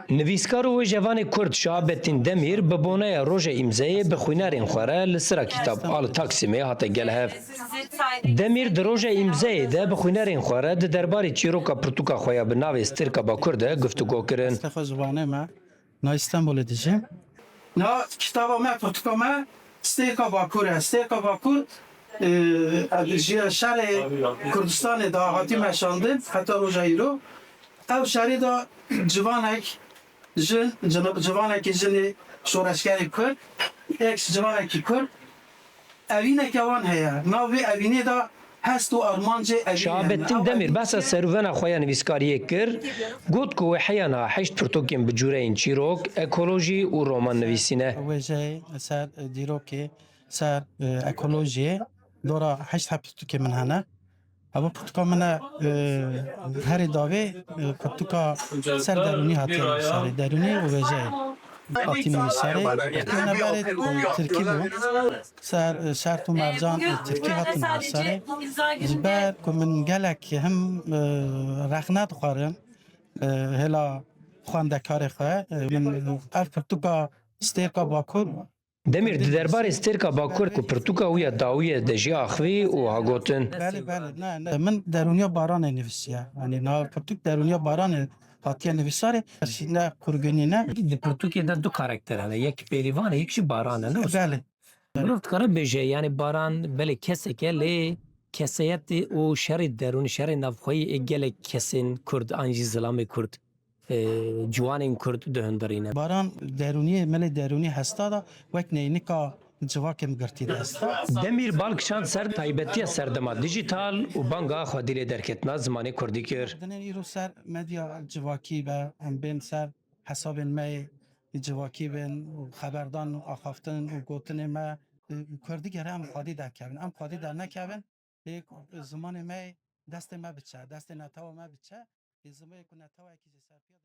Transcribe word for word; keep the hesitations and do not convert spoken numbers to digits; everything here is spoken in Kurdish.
Nivîskar û wêjevanê Kurd Şahabettin Demîr bi boneya Roja Îmzeyê bi xwînerên xwe re li sira kitab a li Taksimê hate gel hev. Demîr di Roja Îmzeyê de bi xwînerên xwe re di derbarê çîroka pirtûka xwe ya bi navê Stêrka Bakur de guftûgo kirin. Mustafa Zivanê me. Na Îstanbulê dijîm. Na kitaba me, pirtûka me Stêrka Bakur e. Stêrka Bakur, e, ji şerê Kurdistanê de hatî meşandin heta roja îro. Ew şerê de civanek jin, cin-, civanekî jinê şoreşgerê Kurd, ex civanekî Kurd, evîneke wan heye. Nav vê evînê de hest û armancê evînê ne. Şahabettin Demîr behsa serûvena xwe ya nivîskariyê kir, got ku wê heya niha heşt pirtûkên bi cûreyên çîrok, ekolojî û roman nivîsîne. Wêjeyê ser, e, dîrokê, ser, e, ekolojiyê, dora heşt heb pirtûkê min hene. Ev pirtûka min e, e, herê dawê, e, pirtûka ser derûnî hatiye nivîsarê. Derûnî û wêjeyê hatiye nivîsarê. Pirtûka min berê tirkî bû. Ser, e, şert û mercan, e, tirkî hatiye nivîsarê. Ji ber ku min gelek him, e, rexne dixwarin, e, hêla xwendekarê xwe. E, min ev pirtûka Stêrka Bakur Demîr di derbarê Stêrka Bakur ku pirtûka wî ya dawî ye de jî axivî û ha gotin. Belê, belê. Ne, ne. Min derûniya baranê nivîsiye. Yanî niha pirtûk derûniya baranê hatiye nivîsarê. Şîne qurgunî ne. Di pirtûkê de du karakter hene. Yek Bêrîvan e, yek jî Baran e, ne? Belê. Mirov dikare bêje, yanî Baran belê kesek e, lê keseyetê û şerê derûnî, şerê navxweyî ê gelek kesên Kurd an jî zilamê Kurd, e, ciwanên Kurd dihundirîne. Baran derûniyê, melê derûnî hesta da wek neynika civakê min girtî de hesta. Demîr bal kişand ser taybetiya serdema dîjîtal û banga xwedî lê derketina zimanê kurdî kir. Dinên îro ser medya civakî be, em bên ser hesabên me yê civakî bên û xeberdan û axaftin û gotinê me, e, kurdî gere em xwedî derkevin. Em xwedî dernekevin, ê zimanê me yê destê me biçe, destê netewa me biçe, ê zimanê ku netewekî ji ser piya